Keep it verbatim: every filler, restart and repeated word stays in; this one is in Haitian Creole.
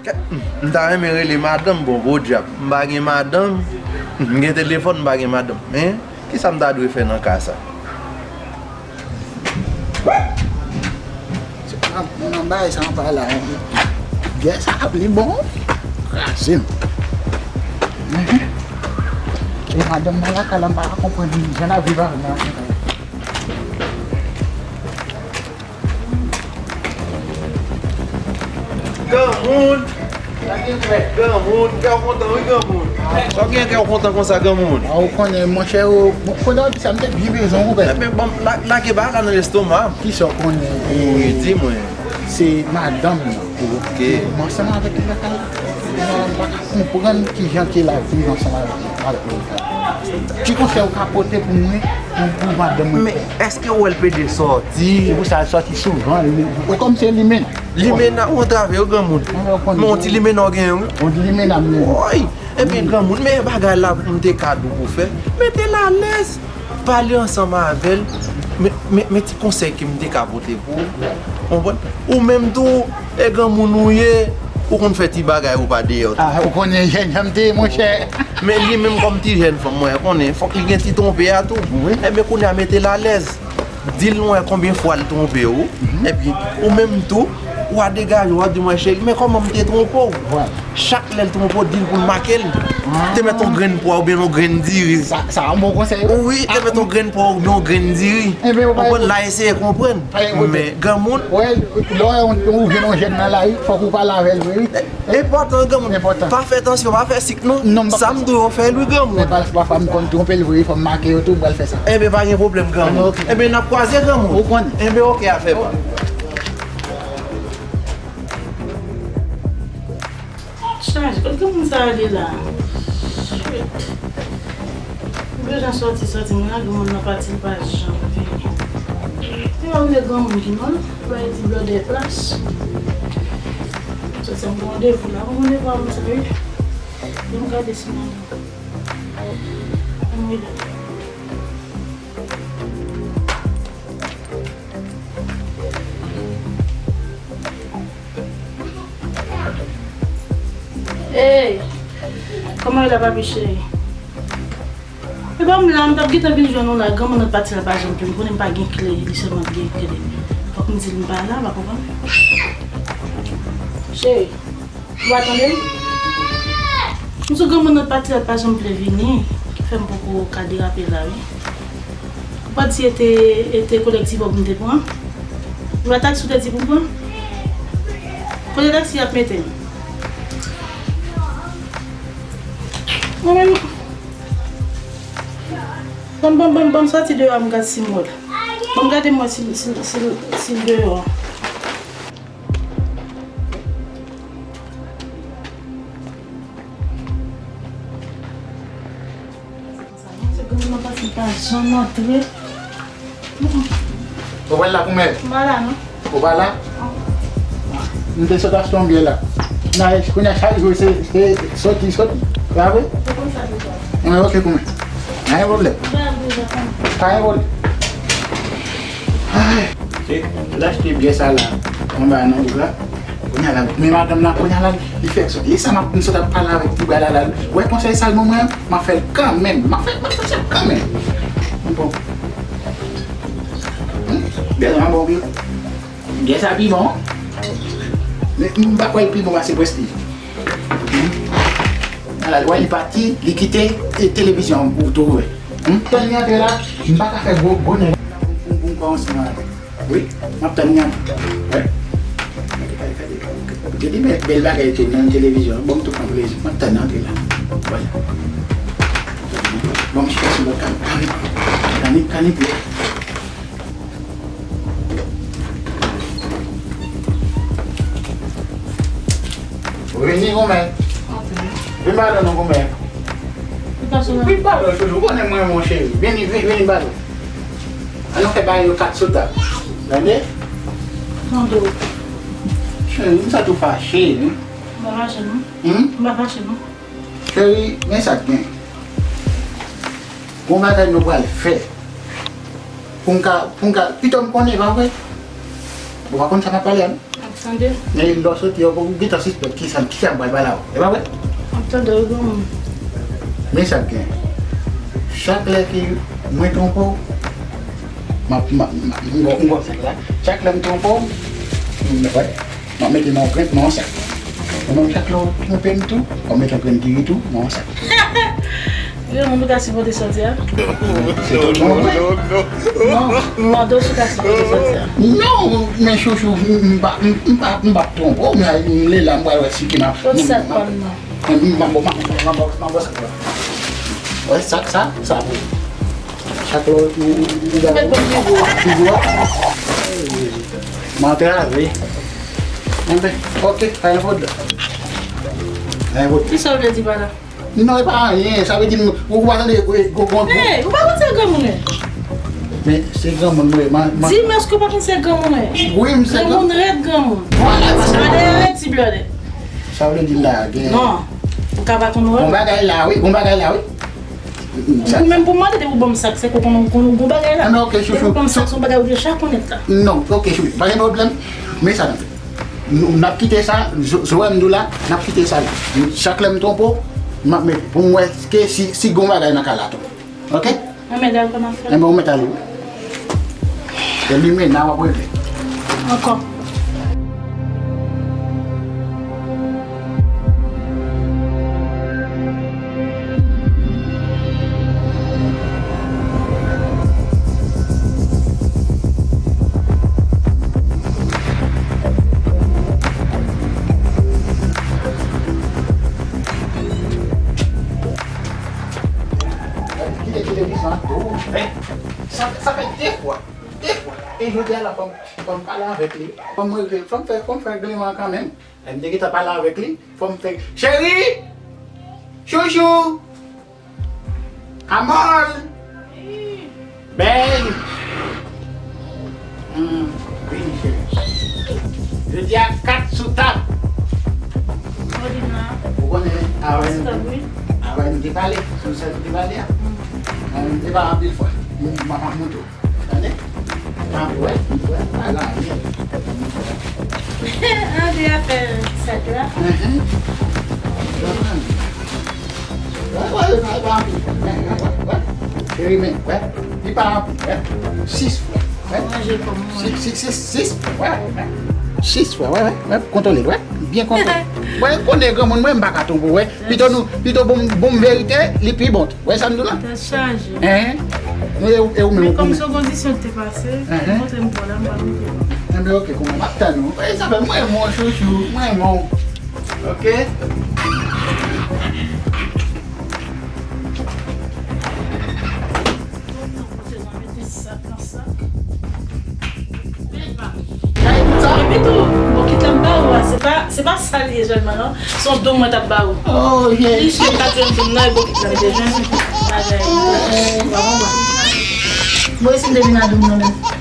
M ta renmen rele madanm, bon, podyab, m pa gen madanm, m gen telefòn, m pa gen madanm. Men, kisa m ta dwe fè nan ka sa? Se pa nan bagay sa anba la. Gè sa ap li bon. Kraze m. Mhm. E madanm nan lakay la, m pa ka konprann jan l ap viv avè m nan. Granmoun! Granmoun, kè w kontan wi granmoun. Sa w gen kè w kontan konsa granmoun? A, ou konnen, monchè, ou, bon, konnen sa m te byen bezwen ou, bèl. Ebyen, ban m la, lage bagay la nan lestoma m. Kisa w konnen? Wi, di mwen. Se madanm nan. Ok. M ansanm avèk li lakay la. M pa ka konprann kijan ke l ap viv ansanm avèk, avèk li. Ki konsèy ou ka pote pou mwen, pou, pou madanm mwen? Men, èske w wè l pede sòti? Se pou sa l sòti souvan. Li, ou kòm se li menm. Li menm nan antrave yo granmoun. Men yon ti limenna w genyen wi. Yon ti limenna m genyen. Woy! Ebyen granmoun, men bagay la m te ka di w pou fè. Mete l alèz. Pale ansanm avè l. Men, men, men ti konsèy ke m te ka pote pou ou. Konprann? Ou menm tou, e granmoun ou ye, ou konn fè ti bagay ou pa deyò tou. A, ou konnen jèn jan m te ye, monchè. Men li menm kòm ti jèn fanm, mwen konnen, fòk li gen ti twonpe a tou. Wi. Ebyen kounye a mete l alèz. Di l mwen konbyen fwa l twonpe w. Mhm. Epi, ou menm tou, w a degaje w, w a di mwen, cheri, men kòman m te twonpe w? Vwala. Chak lè l twonpe w, di l pou l make l. Ah. Te mèt yon grenn pwa oubyen yon grenn diri. Sa, sa yon bon konsèy, wi. Wi, te mèt yon grenn pwa oubyen yon grenn diri. Ebyen, ou pa konprann, la eseye konprann. Men, granmoun. Wè, lè w wè yon, yon jèn nan lari, fòk ou pale avè l vre, wi. Enpòtan, granmoun. Enpòtan. Pa fè tansyon, pa fè sik, non. Non, m pa fè sa. Sa m di w, fè l, wi, granmoun. Men pa, pafwa, m konn twonpe l vre, fò m make yo tou, m pral fè sa. Enben, pa gen pwoblèm, granmoun. Enben, ok. Enben, n ap kwaze, granmoun. Ou konnen. Enben, ok, afè pa. Chaje, kote granmoun sa ale la? Shit. M bezwen sòti, sòti, mwen lage moun nan pati, l pa janm vini. Se pa vle granmoun ki mal, bay ti blòdè plas. Sòti, m gen randevou la, m gen randevou a moun sa, wi. Bon, m gade si m ale. Anmwey la. Ey! Kòman w ye la, papi cheri? E pa m la, m t ap gentan vin jwenn ou la. Granmoun nan pati la pa janm vini. M konnen m pa gen kle, li sèlman gen kle. Fòk m di l m pa la, pa konprann? Cheri. Ou pa tande m? M sou granmoun nan pati la, l pa janm vle vini, ki fè m poko ka derape la, wi. Ou pa di e te, e te kolèktif ou m te pran? E pa taksi ou te di pou m pran? Kote taksi ap mete m? Mwen menm, ban m, ban m, ban m, ban m sòti deyò a, m gad si m wè l. Ban m gade m wè si, si, si, si l deyò a. Se granmoun nan pase pa janm antre. Ou pral la koumen? M pa la non. Ou pa la? M te sot achte yon byè la. Nan, kounye a chak jou se, se soti, soti. Pa vre? Ou konn sa deja. Mwen, ok, koumen. Pa gen pwoblèm. Pa gen pwoblèm. Ay. Se, l achte byè sa la, anba nan wout la. Kounye a la, men madanm nan, kounye a la, li fè soti. E sa m ap, m sot ap pale avèk ti bwa la la. Wè konsèy sa l ban mwen an, m ap fè l kanmenm. M ap fè, m ap fè sa kanmenm. Bon. Hmm, byè sa bon, wi. Byè sa pi bon. Men, m pa kwè l pi bon pase Prestige. Hmm. Ala, wè, li pati, li kite, e, televizyon an, ou tou wè. Hmm? Tann li antre la, m pa ka fè gwo, gwo nèg pou, pou, pou m kòmanse nan. Wi, m ap tann li antre. Wi. Gade bèl, bèl bagay tou nan televizyon an. Bon, m tou pran plezi. M ap tann li antre la. Vwala. Bon, m chita sou lòt kanpe. Kanpe, kanpe, kanpe. Vini, granmè. Vin ba nou, granmè. Vin ba nou toujou. Ou konnen mwen, mon cheri. Vini, vini, vini ba nou. An nou fè bagay yo kat sou tab. Tande? Tande. Cheri, m santi w fache, wi. M pa fache, non. Hmm? M pa fache, non. Cheri, men sa k gen. Gon bagay nou pral fè. Pou m ka, pou m ka, pito m konnen, pa vre? Ou pa konn sa m ap pale a, non? Tande. Men lè w soti, ou gentan sispèk kisa, kisa m pral ba la. E pa vre? M ap tande w, granmoun. Men sa k gen. Chak lè ke mwen twonpe w, m ap, m ap, m ap, m ap, m ap, chak lè m twonpe w, m, wè, m ap mete nan yon grenn, nan yon sak. Ou menm chak lè w twonpe m tou, w ap mete yon grenn diri tou, nan yon sak. Granmoun, ou ka sipòte sa w di a? Se tout bon vre. Non. M mande w si w ka sipòte sa w di a. Non, men chouchou, m, m pa, m, m pa, m p ap twonpe w, men m lè la, m pral wè si ke m ap. Kot sak pa m nan? M, m, m, m, m, m, m, m, m, Wè, sak sa, sa pou. Chak lè w, ou, ou, ou gade. Mèt ban m pi gwo. Pi gwo a? M antrave. Enben, ok, pa gen pwoblèm. Pa gen pwoblèm. Kisa w vle di pa la? Non, e pa anyen. Sa vle di, ou, ou pa tande, e, gon, gon, gon. Hey, ou pa konn se granmoun, wi. Men, se granmoun, mwen, man, man. Di m, èske w pa konn se granmoun, wi? Wi, m se granmoun. Granmoun rèd granmoun. Vwala, se sa. Gade, rèd ti blòdè. Sa w vle di m la, gen. Non. Ou ka pa konn wè. Gon bagay la, wi. Gon bagay la, wi. Ou menm pou mande depi w ban m sak, se ke w konn, konn gon bagay la. Enben, ok, chouchou. Depi w ban m sak, se yon bagay ou deja konnet la. Non, ok, chouchou. Pa gen pwoblèm. Men sa n ap fè. Nou, n ap kite sa, Zo-, Zoe m di w la, n ap kite sa la. Chak lè m twonpe w, m ap mete pou m wè ke si, si gon bagay nan kay la tou. Ok? Anmède al kòman fè. Enben, ou mèt ale wi. E limena w ap regle. Ankò. Kite, kite, kite sa tou. Sa, sa fè de fwa. De fwa. E jodi a la, fò m, fò m pale avèk li. Fò m regle, fò m fè, fò m fè regleman an kanmenm. E m te gentan pale avèk li. Fò m fè. Cheri! Chouchou! Amòl! Bèl! Hmm, vini, cheri. Jodi a, kat sou tab. Ou konnen, avè nou, avè nou te pale, sou sa nou te pale a. Hmm. E pa anpil fwa. M, m ap montre w. Tande? Tanpri, wè, wè, pa gen anyen. Ann, li ap fè sèk la. Mhm. Wè, wè, wè, pa anpil. Wè, wè, wè, wè. Cheri, men, wè. Li pa anpil, wè. Sis fwa, wè. Manje kòm mwen. Sis, sis, sis, sis fwa, wè, wè. Sis fwa, wè, wè, wè. Kontwole, wè. Byen kontwole. Mwen konnen granmoun, mwen, m pa ka twonpe w, wè. Pito nou, pito bon, bon verite, li pi bon. Wè sa m di w la? Tèt chaje. Hein? Nou e, e ou menm. Men kòm se yon kondisyon ki te pase, montre m pou la, m pa montre w. Enben, ok, kouman m ap tann ou. E sa fè mwen, mon chouchou, mwen, mon. Ok? Epi tou, bokit la m ba ou a, se pa, se pa sa l ye sèlman, non. Se yon don mwen t ap ba ou. Oh, yeah. Li sou katwiyèm don nan, e bokit la m te jwenn. Bagay. Ou pa konprann. Bon, e si m te vin a don nan menm?